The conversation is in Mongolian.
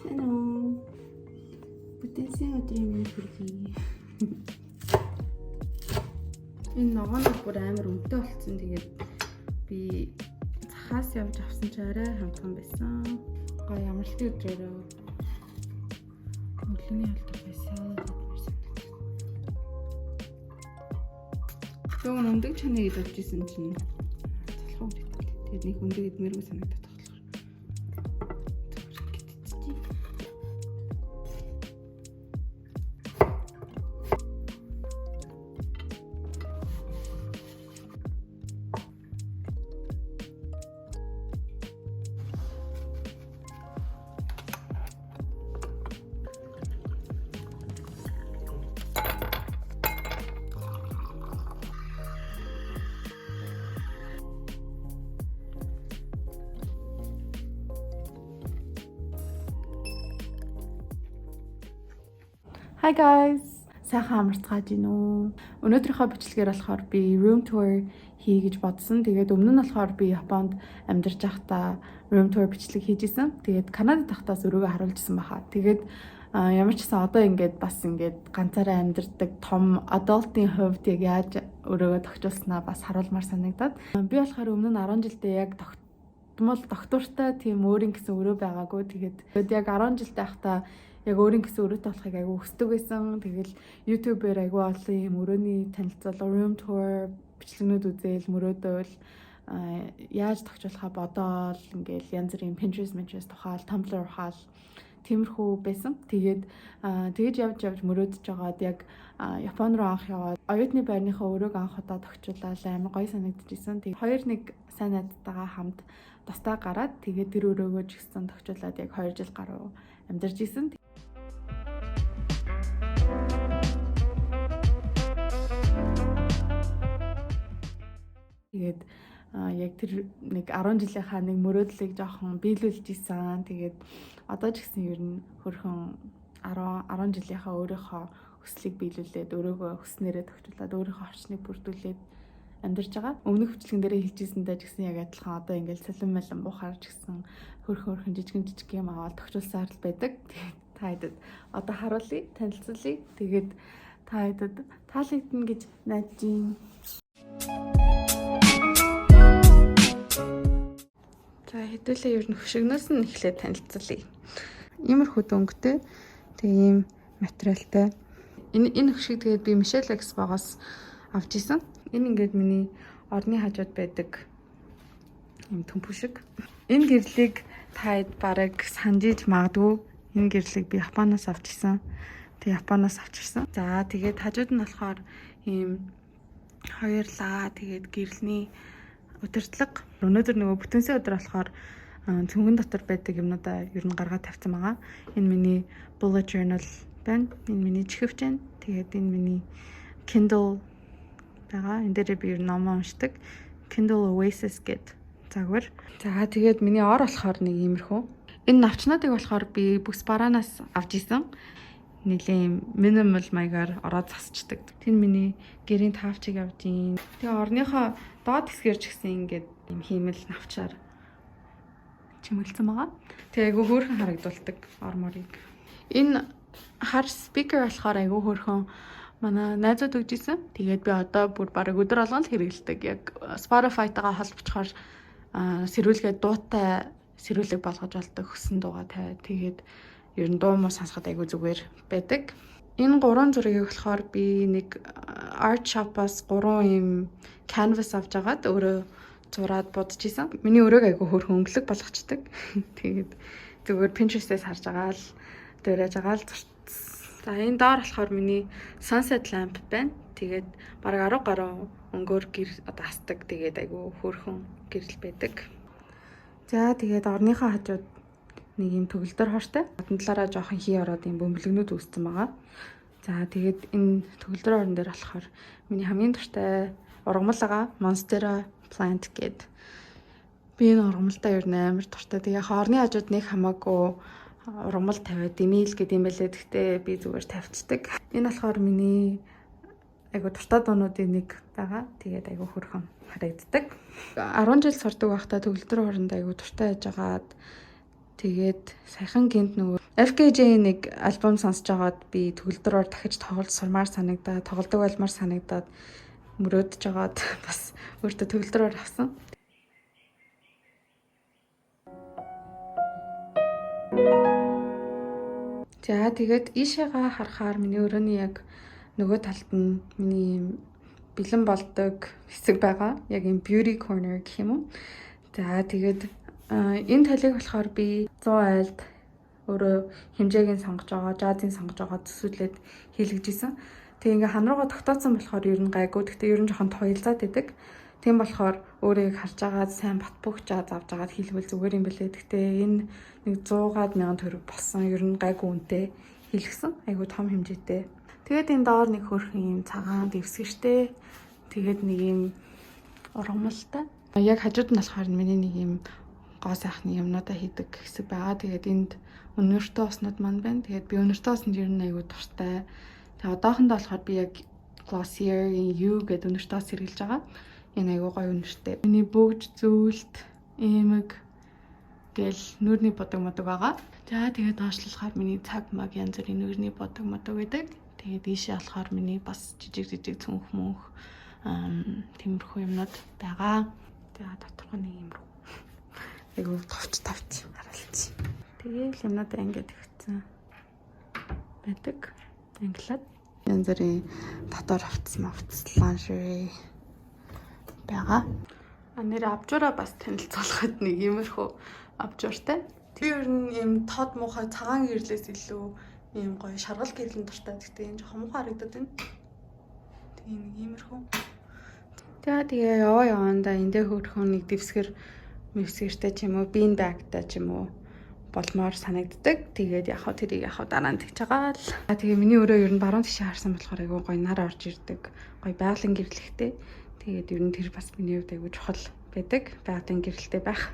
Сайн уу? Бүтэнсэн өдрийн мэнд хүргэе. Энэ ногоонууд бүр амар үнэтэй болцсон. Тэгээд би захаас явж авсан ч арай хамтхан байсан. Гоё амралтын өдрөөрөө өглөөний хоолтой байсан. Дүүн өндөг чанаа гэж бодож исэн чинь залхуу хүрээд. Тэгээд нэг өндөг идмээргүй санагдаад болохоор. Зүгээр гэтчихье. Hi guys. Сайхан амарцгааж гин үү. Өнөөдрийнхөө бичлэгээр болохоор би room tour хий гэж бодсон. Тэгээд өмнө нь болохоор би Японд амьдарч байхдаа room tour бичлэг хийж исэн. Тэгээд Канадад байхдаас өрөөгөө харуулж исэн баха. Тэгээд ямар ч гэсэн одоо ингээд бас ингээд ганцаараа амьдардаг том adult-ын хувьд яг яаж өрөөгөө тохижуулснаа бас харуулмаар санагдаад. Би болохоор өмнө нь 10 жилдээ яг тогтмол доктортой тийм өөрийн гэсэн өрөө байгаагүй. Тэгээд яг 10 жилдээ байхдаа яг өөрийн гэсэн өрөөтэй болохыг айгүй хүсдэг байсан. Тэгэл YouTube-ээр айгүй олон юм өрөөний танилцуулга, room tour бичлэгнүүд үзээл, мөрөөдөөл яаж тохижуулахаа бодоол, ингээл янз бүрийн Pinterest ухаал, Tumblr ухаал тиймэрхүү байсан. Тэгээд тэгэж явж явж мөрөөдөж байгаад яг Япон руу анх яваад оюутны байрныхаа өрөөг анх удаа тохижуулаад амар гоё санагдчихсэн. Тэгээд хоёр нэг сайн найзтайгаа хамт тусдаа гараад тэгээд тэр өрөөгөө ч гэсэн тохижуулаад яг 2 жил гаруй амьдарч исэн. Тэгээд яг тэр нэг 10 жилийнхаа нэг мөрөөдлийг жоохон биелүүлж исэн. Тэгээд одоо ч гэсэн ер нь хөрхөн 10 жилийнхаа өөрийнхөө хүслийг биелүүлээд өрөөгөө хүснээрээ тохижуулаад өөрийнхөө орчныг бүрдүүлээд амьдарч байгаа. Өмнөх бичлэгэн дээрээ хэлжсэнтэй ч гэсэн яг адилхан одоо ингээл цалин малин буухаар ч гэсэн хөрхөн жижигэн жижиг юм аваад тохижуулсаар л байдаг. Тэгээд та хэдэд одоо харуулъя, танилцуулъя. Тэгээд та хэдэд таалагдана гэж найдаж байна. За хэдүүлээ ер нь хөшигнөөс нь эхлээд танилцуулъя. Иймэрхүү дөнгөтэй тэг ийм материалтай. Энэ хөшиг тэгээд би Michelle Expo-гоос авч исэн. Энэ ингээд миний орны хажууд байдаг ийм төмпө шиг. Энэ гэрлийг та хэд бараг санаж магадгүй. Энэ гэрлийг би Японоос авч исэн. Тэг Японоос авчирсан. За тэгээд хажууд нь болохоор ийм хоёр лаа тэгээд гэрлний удирдлага. Өнөөдөр нөгөө бүтэнсэн өдөр болохоор цөмгөн дотор байдаг юмнуудаа ер нь гаргаад тавьсан байгаа. Энэ миний bullet journal байна. Энэ миний чихвч байна. Тэгээд энэ миний Kindle байгаа. Энэ дээр би ер нь ном уншдаг. Kindle Oasis гэд загвар. За тэгээд миний ор болохоор нэг иймэрхүү. Энэ навчнуудыг болохоор би бүс бараанаас авч исэн. Нэлийн minimal маягаар ороод засчдаг. Тэр миний гэрийн таавчиг авч ийн. Тэгээ орныхоо доод хэсгээр ч гэсэн ингээд юм хиймэл навчаар чимэглэсэн байгаа. Тэгээ айгүй хөөрхөн харагдуулдаг ор морыг. Энэ хар speaker болохоор айгүй хөөрхөн манай найзууд өгч исэн. Тэгээд би одоо бүр бараг өдөр болгон л хэрэглэдэг. Яг Spotify-тайгаа холбочхоор сэрүүлгээ дуутай сэрүүлэг болгож болдог хөсөн дуугаа тавиад тэгээд ер нь дуу муу сонсоход айгүй зүгээр байдаг. Энэ гурван зургийг болохоор би нэг art shop-аас гурван юм canvas авч агаад өөрөө зураад будаж исэн. Миний өрөөг айгүй хөөрхөн өнгөлөг болгочдөг. Тэгээд зүгээр Pinterest-ээс харж байгаа л дуурайж байгаа л зурц. За энэ доор болохоор миний sunset lamp байна. Тэгээд бараг 10 гаруй өнгөөр гэр одоо асдаг. Тэгээд айгүй хөөрхөн гэрэл байдаг. За тэгээд орныхоо хажууд нэг юм төгөлдөр хортой. Гадна талаараа жоохон хий ороод юм бөмбөлгнүүд үүссэн байгаа. За тэгээд энэ төгөлдөр орон дээр болохоор миний хамгийн дуртай ургамал байгаа. Monstera plant гэд. Би энэ ургамалдаа ер нь амар дуртай. Тэгээ яг орны хажууд нэг хамаагүй ургамал тавиад имэйл гэдэг юм байлээ. Гэхдээ би зүгээр тавьчихдаг. Энэ болохоор миний айгу дуртай дуунуудын нэг байгаа. Тэгээд айгу хөөрхөн харагддаг. 10 жил сурдаг байхдаа төгөлдөр оронд айгу дуртай байж байгаад тэгээд саяхан гинт нөгөө FKJ нэг альбом сонсож байгаад би төгөлдрөөр дахиж тоглож сурмаар санагдаад, тоглодог болмоор санагдаад мөрөөдөж байгаад бас өөртөө төгөлдрөөр авсан. За тэгээд ийшээгээ харахаар миний өрөөний яг нөгөө талд нь миний юм бэлэн болдог хэсэг байгаа. Яг юм beauty corner гэх юм уу. За тэгээд энэ талыг болохоор би 100 айлд өөрөө хэмжээг нь сонгож байгаа, жаазыг сонгож байгаа төсөөлөд хийлгэж исэн. Тэгээ ингээ хан руугаа тогтооцсон болохоор ер нь гайгүй. Гэхдээ ер нь жоохон туялзаад идэг. Тийм болохоор өөрөө яг харж байгаа сайн бат бөх жааз авч агаад хийлгвэл зүгээр юм бэлээ. Гэхдээ энэ нэг 100-аад мянган төгрөг болсон. Ер нь гайгүй үнэтэй хийлгсэн. Айгүй том хэмжээтэй. Тэгээд энэ доор нэг хөөрхөн юм цагаан дэвсгэртэй. Тэгээд нэг юм ургамалтай. Яг хажууд нь болохоор миний нэг юм гоо сайхны юмнуудаа хийдэг хэсэг байгаа. Тэгээд энд өнөртөө уснууд маань байна. Тэгээд би өнөртөө усанд ер нь айгүй дуртай. Тэгээд одоохондоо болохоор би яг Glossier-ийн U гэдэг өнөртөө ус хэрэглэж байгаа. Энэ айгүй гоё үнэртэй. Миний бөгж, зүүлт, эмэг гэл нүүрний будаг мудаг байгаа. За тэгээд доошлохоор миний цаг маг янз бүрийн нүүрний будаг мудаг гэдэг. Тэгээд ийшээ болохоор миний бас жижиг жижиг цүнх мөнх тиймэрхүү юмнууд байгаа. За доторх нэг юм руу. Айгу товч товч харуулчих. Тэгээл юмнуудаа ингээд өгсөн байдаг. Англиад янз бүрийн дотор хувцас мавцас lingerie байгаа. А нэр абжураа бас танилцуулахад нэг иймэрхүү абжууртай. Би ер нь ийм тод муухай цагаан гэрлээс илүү ийм гоё шаргал гэрлэн дуртай. Гэхдээ энэ жоохон муухай харагдаад байна. Тэгээ нэг иймэрхүү. За тэгээ яваа яваандаа эндээ хөөрхөн нэг дэвсгэр мэвсгэртэй ч юм уу, bean bag-тай ч юм уу болмоор санагддаг. Тэгээд яг хаа тэрийг яг хаа дараа нь тэгж байгаа л. Тэгээ миний өрөө ер нь баруун тишээ харсан болохоор айгүй гоё нар орж ирдэг. Гоё байгалийн гэрлэгтэй. Тэгээд ер нь тэр бас миний хувьд айгүй чухал байдаг. Байгалийн гэрэлтэй байх.